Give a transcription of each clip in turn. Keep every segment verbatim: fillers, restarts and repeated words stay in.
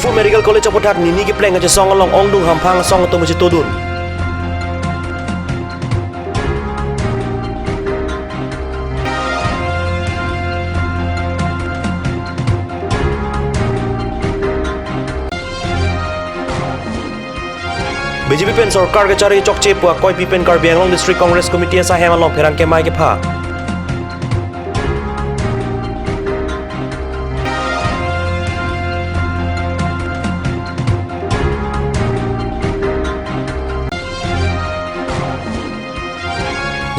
Diphu Medical College aphuthak nini kepleng kachesong along ongdung hamphang asong atum kachetodun. B J P pen sorkar kachari chokche pu akoipi pen Karbi Anglong District Congress Committee asai hem along pherangke amei kepha.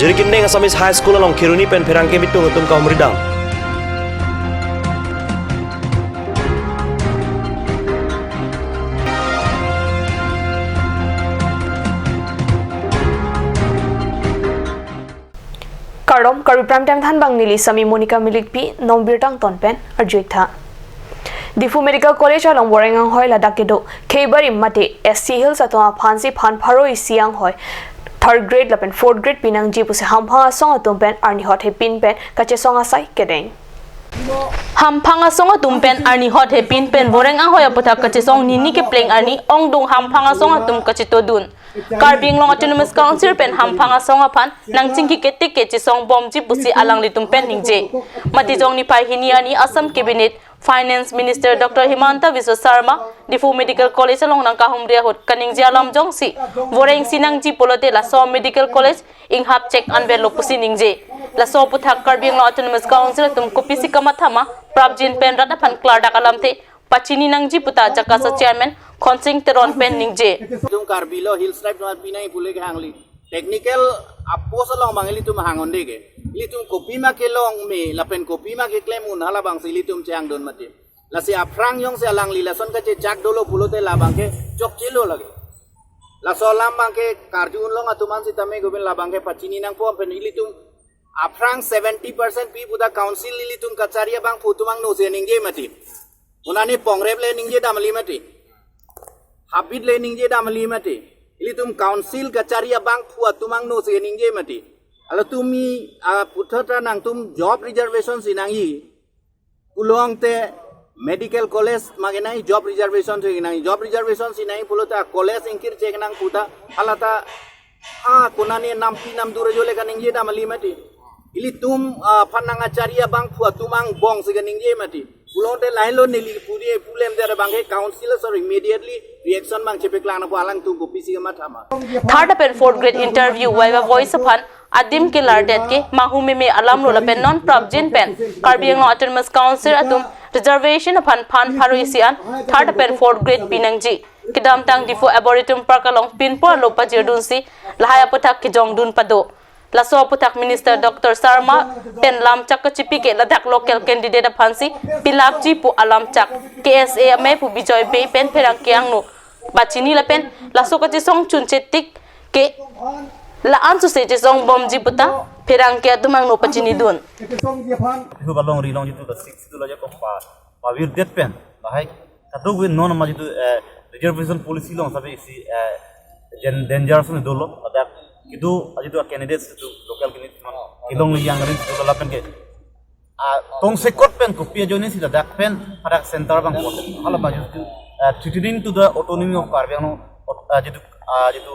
Jirikindeng Assamese High School along Kheroni pen pherangke mitung atum kahumri dam. Kardom, Karbi Prime Time thanbang neli Sami Monica Milikpi, non birta angton pen arju-ik tha. Diphu Medical College along Boreng anghoi ladak kedo Kheibarim mate S T Hills atum aphansi phan pharo isi anghoi third grade lapen fourth grade pinangji pusi hamphang asong atum pen arni hot hepin pen kachesong asai kedeng. Hamphang asong atum pen arni hot hepin pen Boreng anghoi aphuthak kachesong nini kepleng arni ongdung hamphang asong atum kachetodun. Karbi Anglong Autonomous Council pen hamphang asong aphan nangchingki ketik kachesong bomji pusi alanglitum pen ningje. Matijong niphai hini arni Assam Cabinet Finance Minister Doctor Himanta Biswa Sarma Diphu Medical College along nangkahumri ahut kaningje alam jongsi Boreng si nangji pulote laso Medical College inghap chek anvetlo pusi ningje. Laso aphuthak Karbi Anglong Autonomous Council atum kopisi kamathama prapjin pen rat aphan klardak alamthe pachini nangji puta Jakasa Chairman Khonsing Teron pen ningje. Ilitum Karbi lo Hills Tribe non pinai pule kehangli. Technical a-post along abang ilitum hang-un-e ke. Ilitum kopima kelong me lapen kopima keklem un halabangsi ilitum chehangdun mati. Lasi aphrang jongsi alangli lason kachechak dolo pulote labang ke chokchelo lake. Laso alam abang ke karju-un long atum an sitame gobin labang ke pachini nangpo pen ilitum aphrang seventy percent pi puta council ilitum kachari abangphu atum angno si ningje mati. Unani pongrep le ningje dam kali mati. Habit le ningje dam kali mati. Ilitum council kachari abangphu atum angno si ningje mati. Halatum mi, ah, puthot ta nangtum job reservation si nangji pulote medical college ma kenangji, job reservation si nangji, job reservation si nangji pulote college ingkir chek nang puta halata, ah, konane nampi namdur ajo le kaningje dam kali mati. Ilitum, ah, aphan nangkachari abangphu atum angbong si kaningje mati. Pulote lahelo neli puri pulem der abang ke council asor immediately reaction abang chepeklang nangpo, alangtum kopisi kamathama. Third lapen fourth grade interview Viva Voice aphan adim kelardet ke mahu meme alam lo lapen non prapjin pen Karbi Anglong Autonomous Council atum reservation aphan phan pharo isi an third lapen fourth grade pinangji. Kedamtang Diphu Arboretum Park along pinpur lo pajirdunsi lahai aphuthak kejongdun pado. Laso aphuthak Minister Doctor Sarma pen lamchak kachipi ke ladak local candidate aphansi pilapji pu alamchak K S A amei pu Bijoy Bey pen pherangke angno pachini lapen laso kachesong chunche tik ke la-an suse chesong bomji puta pherangke atum angno pachinidun. Ihu balong rilong jitu ka six itu laja kompa pavir det pen lahai kaduk win non ma jitu, eh, reservation policy along sabi isi, eh, jen-, danger sun dolo ladak kitu ajitu candidate itu local candidate man kilong li yang rin dolo lapen ke ah, tongsekot pen kopi ajoine si ladak pen hadak center abang pon. Hala abang jitu, ah, threatening to the autonomy of Karbi Anglong, ah, jitu, ah, jitu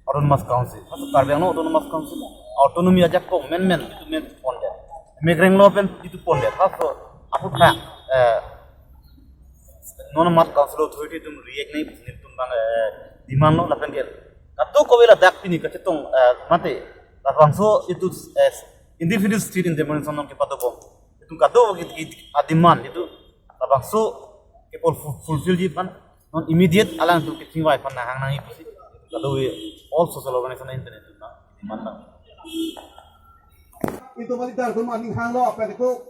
Autonomous Council. Haso Karbi Anglong Autonomous Council autonomy ajakong men men jitu men pondet. Megreng lo pen jitu pondet. Haso aphuthak, eh, non mat council authority atum react nangji pu nelitum abang, eh, demand lo lapen ke. Kadokave ladak pini kachetong, eh, mate labangso jitu, eh, indefinite state indetermination along kepadobom. Itum kado ki, ki, a-demand itu labangso ke ful-, fulfillji aphan non immediate alangtum kechingvai aphan nanghang nangji pusi kado we all social organization internet na demand nang. Itu balik dar tum aning hanglo apa itu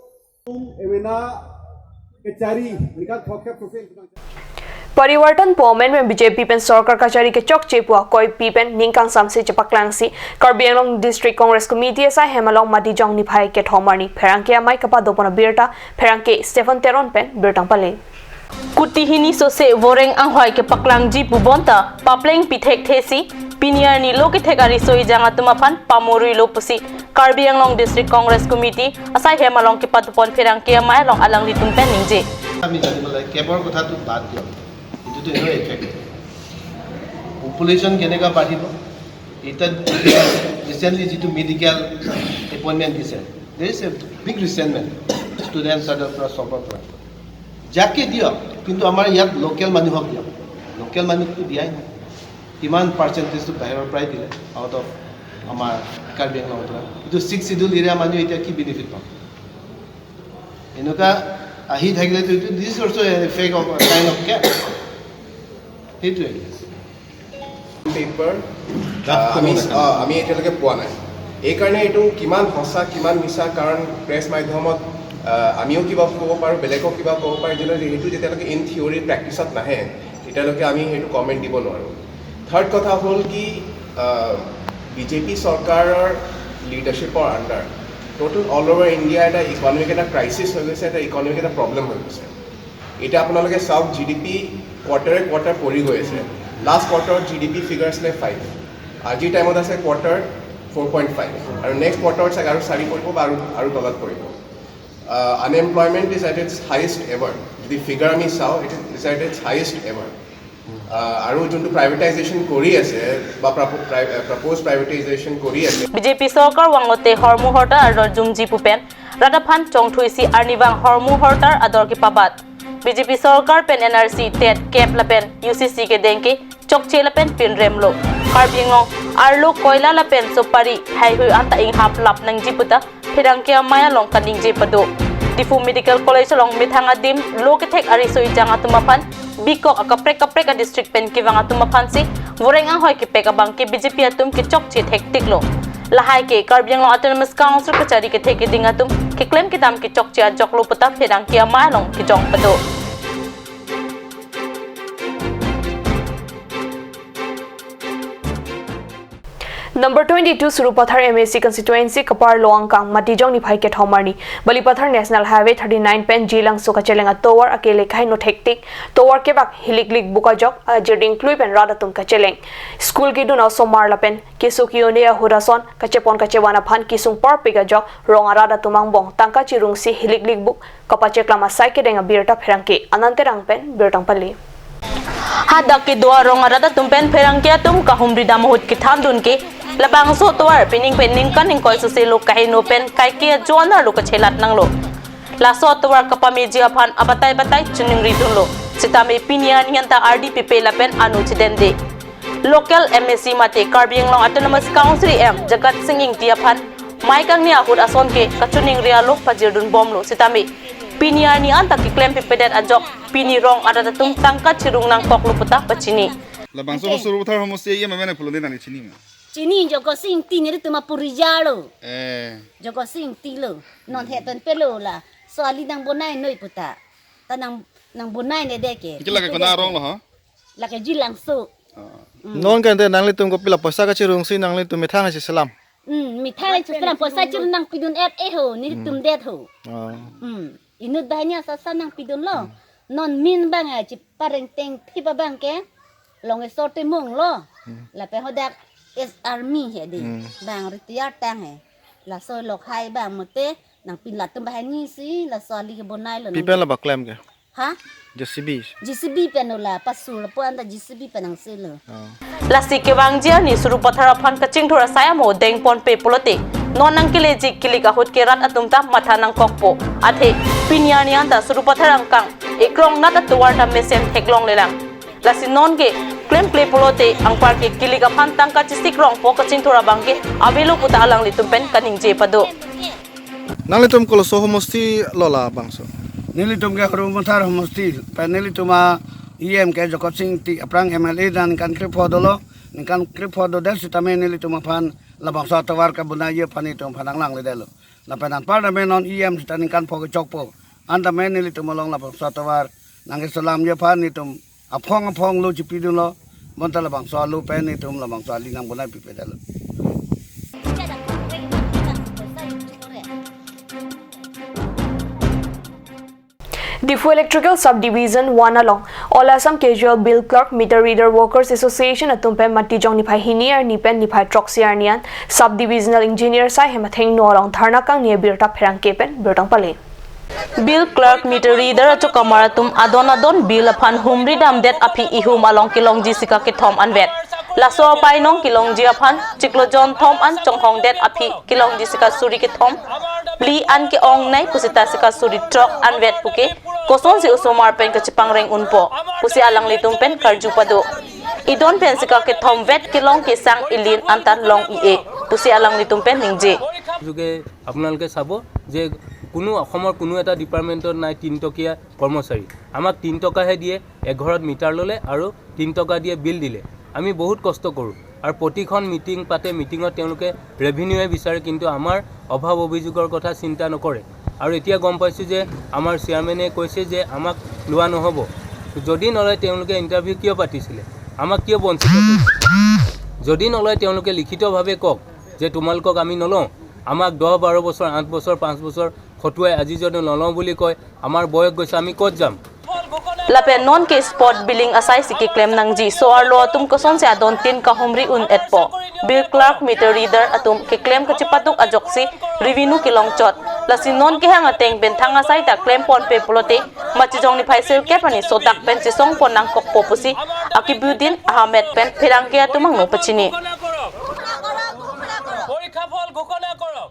tum ewena kechari nikat thokep social. Parivartan pu amen pen B J P pen sorkar kachari kechokche pu akoipi pen ning kangsamse chepaklangsi Karbi Anglong District Congress Committee asai hem along Matijong niphai kethom arni pherangke amei kapadopon abirta pherangke Stephen Teron pen birta pale. Kuti hini sose Boreng anghoi kepaklangji pu bonta papleng pithekthesi pini arni lo kethek ariso ejang atum aphan pamorui lo pusi Karbi Anglong District Congress Committee asai hem along kepadopon pherangke amei along alanglitum pen ningje. আমি জানিব লাগে কেবৰ কথাটো বাদ দিয়ক। পপুলেশ্যন কেনেকা বাঢ়িব? এতিয়া ৰিচেণ্টলি যিটো মেডিকেল এপইণ্টমেণ্ট দিছে, there is a big resentment student চাইডৰ পৰা, চবৰ পৰা। যাকে দিয়ক, কিন্তু আমাৰ ইয়াত লোকেল মানুহক দিয়ক। লোকেল মানুহকতো দিয়াই নাই। কিমান পাৰ্চেণ্টেজটো বাহিৰৰ পৰাই দিলে, আউট অফ আমাৰ কাৰ্বি আংলঙৰ পৰা। এইটো ছিক্স শ্বিডিউল এৰিয়া মানুহ এতিয়া কি বেনিফিট পাব? এনেকুৱা আহি থাকিলেতো এইটো, this is also an effect of a kind of cap। সেইটোৱে। পেপাৰ আমি আহ, আমি এতিয়ালৈকে পোৱা নাই। এইকাৰণে এইটো কিমান সঁচা কিমান মিছা, কাৰণ প্ৰেছ মাধ্যমত আহ, আমিও কিবা ক'ব পাৰোঁ, বেলেগেও কিবা ক'ব পাৰে, কিন্তু সেইটো যেতিয়ালৈকে ইন থিয়ৰী প্ৰেক্টিছত নাহে, তেতিয়ালৈকে আমি সেইটো কমেণ্ট দিব নোৱাৰোঁ। থাৰ্ড কথা হ'ল কি, বিজেপি চৰকাৰৰ লিডাৰশ্বিপৰ আণ্ডাৰ টোটেল অল অভাৰ ইণ্ডিয়া এটা ইকনমিক এটা ক্ৰাইচিছ হৈ গৈছে, এটা ইকনমিক এটা প্ৰব্লেম হৈ গৈছে। এতিয়া আপোনালোকে চাওক, জি ডি পি কোৱাৰ্টাৰে কোৱাৰ্টাৰ পৰি গৈ আছে। লাষ্ট কোৱাৰ্টাৰত জি ডি পি ফিগাৰ আছিলে ফাইভ, আজিৰ টাইমত আছে কোৱাৰ্টাৰ ফ'ৰ পইণ্ট ফাইভ, আৰু নেক্সট কোৱাৰ্টাৰত চাগে আৰু চাৰি পৰিব বা আৰু আৰু তলত পৰিব। Unemployment is at its highest ever. যদি ফিগাৰ আমি চাওঁ, it is at its highest ever. আৰু যোনটো প্ৰাইভেটাইজেশ্যন কৰি আছে বা প্ৰপ'জ প্ৰাইভেটাইজেশ্যন কৰি আছে, বিজেপি চৰকাৰ vanglote hormu hortar ador jumji pu pen rat aphan chongthuisi arnivang hormu hortar ador kepabat. BJP চৰকাৰ pen এন আৰ চি, টেট, কেপ lapen U C C kedeng ke chokche lapen pinremlo. Karbi Anglong arlo koila lapen supari heihui anta inghap lap nangji puta pherangke amei along kaningje pado. Diphu Medical College along methang adim lo kethek ariso ejang atum aphan bikok akaprek kaprek adistrict pen kevang atum aphansi voreng anghoi kepek abang ke B J P atum kechokche thektiklo. Lahai ke Karbi Anglong Autonomous Council kachari kethe keding atum keklem kedam kechokche ajoklo puta pherangke amei along kejong pado. Number twenty-two Sarupathar M A C constituency kaparlo angkang Matijong niphai kethom arni Balipathar National Highway thirty-nine pen Jilangso kacheleng atovar akele kaheno thektik, tovar kebak hiliklik buk ajok ajir dingklui pen rat atum kacheleng. School kedun osomar lapen keso ke-un-e ahut ason kachepon kachevan aphan kesung parpik ajok rong arat atum angbong tangka chirungsi hiliklik buk kapacheklam asai kedeng abirta pherangke Anand Terang pen birta pale. Hadak kedo arong arat atum pen pherangke atum kahumri dam ahut kethandun ke labangso tovar pining pen ningkan ingkoi sose lo kaheno pen kaike ajo anerlo kachelat nanglo. Laso tovar kapameji aphan abatai batai chiningri dunlo. Sitame pini arni anta ardi pipe lapen ano chedende. Local M A C mate Karbi Anglong Autonomous Council E M Jagat Sing Ingti aphan mei kangni ahut ason ke kachiningri alo pajirdun bomlo, sitame pini arni anta keklem pipedet ajok pini rong arat atum tangka chirung nangkoklo puta pachini. Labangso Sarupathar homosti E M amen pulo de nangli chini ma? Chini, Jagat Sing Ingti nelitum apurija lo. Eh. Jagat Sing Ingti lo. Non het pen pelo laso ali nangbonainoi puta. Ta nang nangbonai ne de ke. Ke lake kona arong lo ha? Lake Jilangso. Non ke ante nanglitum kopilo poisa kachirungsi nanglitum methang si selam. Hmm, methang si selam, poisa chirung nangpidun-et-e ho, nelitum det ho. Hmm. Inut banghini asap asap nangpidunlo. Non min bang a chiparengteng thip abang ke Longesor Timung lo. Lapen hadak ex-army he di. Bang retire tang he. Laso lokhai bang mate nangpin latum banghini si laso ali kebonailo. Pi pen lo ba klem ke? Ha? J C B. J C B pen lo la, pasur lapu anta J C B pen nangselo. Lasi kevangji arni Sarupathar aphan kachingthur asai amo dengponpe pulote non nangkeleji kilik ahut ke rat atum ta matha nangkokpo. Athe pini arni anta Sarupathar angkang ekrong nat atovar ta mesen theklonglelang. Lasi non ke klemkle pulote anpar ke kilik aphan tangka chesik rongpo kachingthur abang ke avelo puta alanglitum pen kaningje pado. Nanglitum koloso homosti lo labangso? Nelitum ke Sarupathar homosti, pen nelitum a E M ke Jagat Sing Ingti, aphrang M L A ta ningkan krepho dolo, ningkan krepho dodet sitame nelitum aphan labangso atovar kebonaiji aphan nelitum aphan nanglang ledetlo. Lapen anpar tame non E M sita ningkan pho kechokpo. An tame nelitum along labangso atovar nangkeselamji aphan nelitum aphong aphong lo chipidunlo, bonta labangso alo pen nelitum labangso ali nangbonai pipedetlo. Diphu Electrical Sub Division one along All Assam Casual Bill Clerk Meter Reader Workers Association atum pen Matijong niphai hini arni pen niphai throksi arni an Sub Divisional Engineer asai hem athengno along dharna kangni abirta pherangke pen birta pale. Bill clerk, meter reader achokamar atum adon adon bill aphan humri damdet aphi ihum along kelongji sika kethom anvet. Laso abainong kelongji aphan chiklo jonthom an chonghongdet aphi kelongji sika suri kethom phli an ke-ongnei pusita sika suri throk anvet puke kosonsi osomar pen kachepangreng unpo pusi alanglitum pen karju pado. Idon pen sika kethom vet kelong kesang ilin anta long-i-e pusi alanglitum pen ningje. যোগে আপোনালোকে চাব যে কোনো অসমৰ কোনো এটা ডিপাৰ্টমেণ্টত নাই তিন টকীয়া কৰ্মচাৰী। আমাক তিন টকাহে দিয়ে, এঘৰত মিটাৰ ল'লে আৰু তিন টকা দিয়ে বিল দিলে। আমি বহুত কষ্ট কৰোঁ আৰু প্ৰতিখন মিটিং পাতে, মিটিঙত তেওঁলোকে ৰেভিনিউৱে বিচাৰে, কিন্তু আমাৰ অভাৱ অভিযোগৰ কথা চিন্তা নকৰে। আৰু এতিয়া গম পাইছোঁ যে আমাৰ চেয়াৰমেনে কৈছে যে আমাক লোৱা নহ'ব। যদি নলয় তেওঁলোকে ইণ্টাৰভিউ কিয় পাতিছিলে? আমাক কিয় বঞ্চিত কৰিছে? যদি নলয় তেওঁলোকে লিখিতভাৱে কওক যে তোমালোকক আমি নলওঁ। আমাক দহ বাৰ বছৰ, আঠ বছৰ, পাঁচ বছৰ খটুৱাই আজি যদি নলওঁ বুলি কয়, আমাৰ বয়স গৈছে, আমি ক'ত যাম? Lapen non ke spot billing asai si keklem nangji, so-arlo atum kosonsi adon tin kahumri un-etpo. Bill clerk, meter reader atum keklem kachepaduk ajoksi revenue kelongchot. Lasi non kehang ateng pen thang asai ta klem ponpe pulote Matijong niphai sirkep arni sodak pen chesong pon nangkokpo pusi akibudin ahamet pen pherangke atum angno pachini. পৰীক্ষা ফল ঘোষণা কৰক।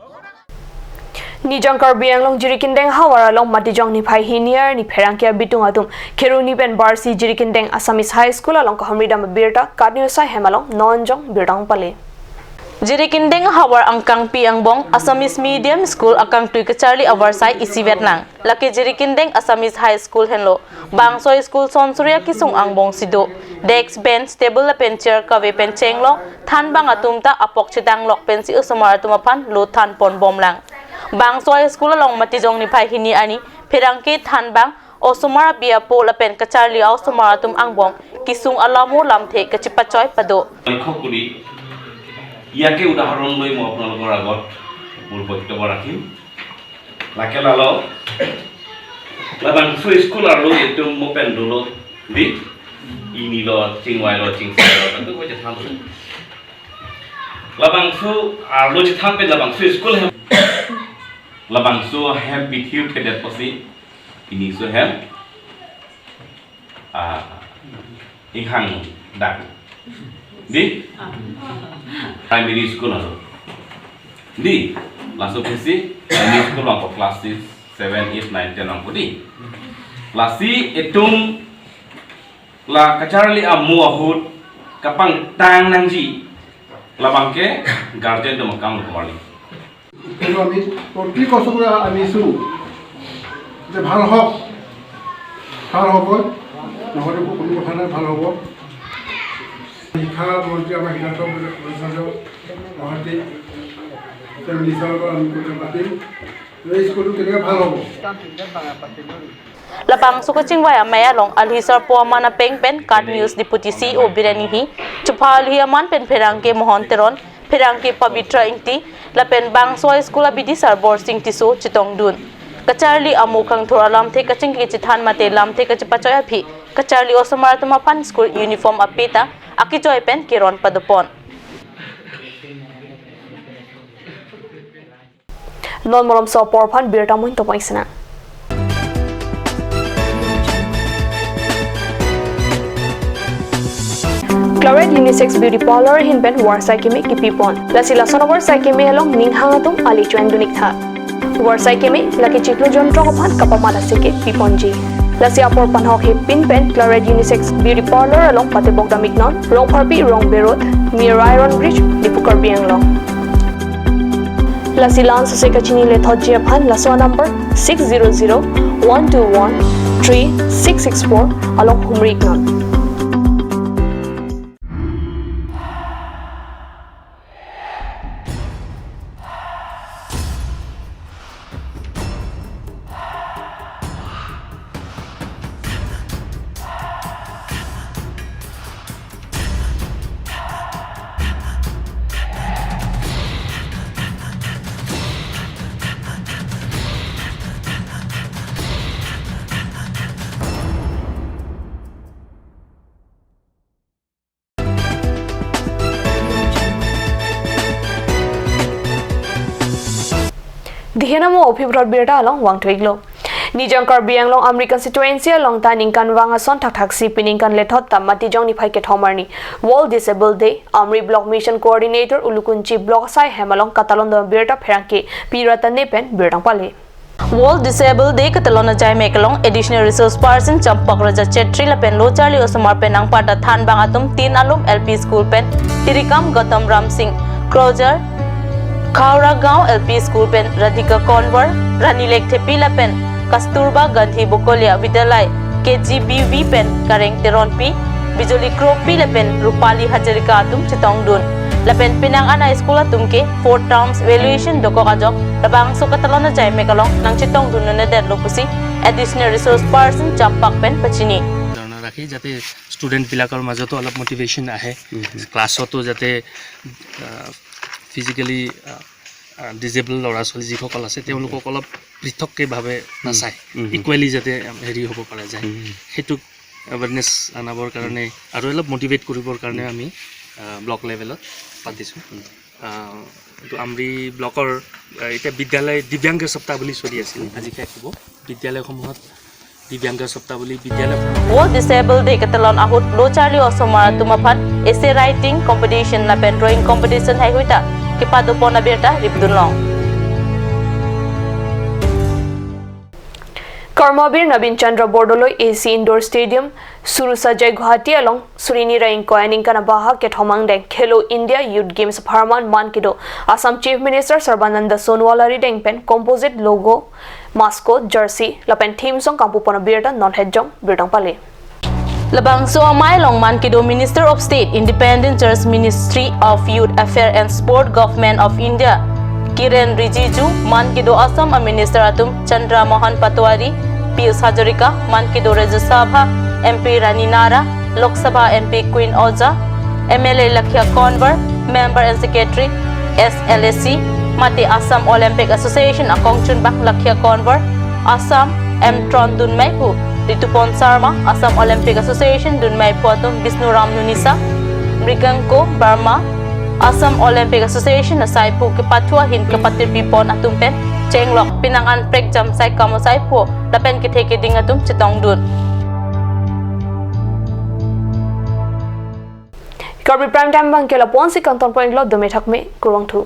Nijang Karbi Anglong Jirikindeng havar along Matijong niphai hini arni pherangke abitung atum Kheroni pen Barsi Jirikindeng Assamese High School along kahumri dam abirta KAT News ahem along non jong birta pale. Jirikindeng havar angkangpi angbong Assamese Medium School akangtui kacharli avarsai isivet nang. Lake Jirikindeng Assamese High School henlo. Bangso school son suri akisung angbong si do. Desk, bench, table lapen chair kave pen chenglong, thanbang atum ta apok chedanglok pensi osomar atum aphan lo than pon bomlang. Bangso school along Matijong niphai hini arni pherangke, thanbang, osomar abi apo lapen kacharli osomar atum angbong kisung alamo lamthe kachepachoi pado. লক্ষ্য কৰি ইয়াকে উদাহৰণ লৈ মই আপোনালোকৰ আগত মোৰ বক্তব্য ৰাখিম। Lake lalo, labangso school arlo itum mo pen dolo, di, inilo, chingvailo, chingsai lo, tentu ko chethan. Labangso arlo chethan pen labangso school hem, labangso hem pithiu kedet posi, ini so hem, ah, inghang dak. Di? Primary school arlo. Di? Laso pisi primary school angko class six, seven, eight, nine, ten angko di. Lasi itum la kacharli amo ahut kapangtang nangji labangke guardian atum akam lo kali. কিন্তু আমি প্ৰতি বছৰে আনিছোঁ যে ভাল হওক, ভাল হ'বই, নহ'লে কোনো কথা নাই, ভাল হ'ব। শিক্ষা মন্ত্ৰী আমাৰ হিমন্ত বিশ্ব শৰ্মা মহোদয়, তেওঁ মিনিষ্টাৰৰ লগত আমি কথা পাতিম, এই স্কুলটো কেনেকৈ ভাল হ'ব। Labangso kachingvai amei along alhi sarpo aman apeng pen KAT News Deputy C E O Biren Enghi, chupha alhi aman pen pherangke Mohon Teron, pherangke Pabitra Ingti, lapen bangso school abidisar Borsing Tisso chetongdun. Kacharli amo kangthur alamthe kachingki kachethan mate lamthe kachepachoi aphi, kacharli osomar atum aphan school uniform apeta akejoi pen keron padopon. Non malomso apor aphan birta mun topoi sena. Claret Unisex Beauty Parlor ahin pen varsai keme kipipon. Lasi lason avarsai keme along ninghang atum ali chuan dunik tha. Varsai keme lake chiklo jonthrok aphan kapamat aseke piponji. Lasi apor panhok hepin pen Claret Unisex Beauty Parlor along patebok damiknon, Rongpharpi Rongbe Road, near Iron Bridge, Diphu Karbi Anglong. Lasi la-an sose kachinilethotji aphan laso number six zero zero one two one three six six four along humri iknon. Dihenamo aphi bhrot birta along vangthu-iklo. Nijang Karbi Anglong Amri constituency along ta ningkanvang ason thakthaksi pi ningkan lethot ta Matijong niphai kethom arni World Disabled Day, Amri Block Mission Coordinator Ulukunchi Block asai hem along katalon dun abirta pherangke Pi Ratane pen birta nangpale. World Disabled Day katalon ajai mek along Additional Resource Person Champak Raja Chetri lapen lo charli osomar pen nangparta thanbang atum Tin Alum L P School pen Tirikam Gautam Ramsing Krojar, Khauragaon L P School pen Radhika Konwar, Rani Lekthepi lapen Kasturba Gandhi Bokolia Vidyalaya K G B V pen Kareng Teronpi, Bijoli Kropi lapen Rupali Hazarika atum chetongdun. Lapen penang an a-school atum ke four terms evaluation dokok ajok labangso katalon ajai mek along nangchetongdun nonedetlo pusi Additional Resource Person Champak pen pachini. ধাৰণা ৰাখি যাতে ষ্টুডেণ্টবিলাকৰ মাজতো অলপ মটিভেশ্যন আহে, ক্লাছতো যাতে physically disable ল'ৰা ছোৱালী যিসকল আছে তেওঁলোকক অলপ পৃথককৈ ভাৱে নাচায়, ইকুৱেলি যাতে হেৰি হ'ব পৰা যায়, সেইটোক এৱেৰনেছ আনাবৰ কাৰণে আৰু অলপ মটিভেট কৰিবৰ কাৰণে আমি ব্লক লেভেলত পাতিছোঁ। এইটো আমৰি ব্লকৰ এতিয়া বিদ্যালয় দিব্যাংগ সপ্তাহ বুলি চলি আছিল, আজি শেষ হ'ব। বিদ্যালয়সমূহত দিব্যাংগ সপ্তাহ বুলি বিদ্যালয়সমূহত World Disabled Day katalon ahut lo charli osomar atum aphan essay writing competition lapen drawing competition haihui ta kepadopon abirta ripdunlong. Karmabir Nabin Chandra Bordoloi A C Indoor Stadium, Surusajai Guwahati along suri hini ra ingkoi aningkan abaha kethom angdeng Khelo India Youth Games apharman man kedo Assam Chief Minister Sarbananda Sonowal arideng pen composite logo, mascot, jersey lapen theme song kangpupon abirta non hejong birta nangpale. Labangso amei along man kedo Minister of State, Independent Church Ministry of Youth Affairs and Sport, Government of India, Kiren Rijiju, man kedo Assam a-Minister atum Chandra Mohan Patwari, Pijush Hazarika, man kedo Rajya Sabha M P Rani Nara, Lok Sabha M P Queen Oja, M L A Lakhia Konwar, Member and Secretary S L A C, mate Assam Olympic Association akongchunbang Lakhia Konwar, Assam M Tron dunmeiphu Ritupon Sharma, Assam Olympic Association dunmeiphu atum Bishnu Ram Nunisa, Mriganko Barma, Assam Olympic Association asaiphu kepathu ahin kepatirpipon atum pen chenglok penang an prekjam saikam asaiphu lapen kethe keding atum chetongdun. Karbi Prime Time abangke lapu-ansi kangtonpon-iklo, dome thakme, kurvangthu.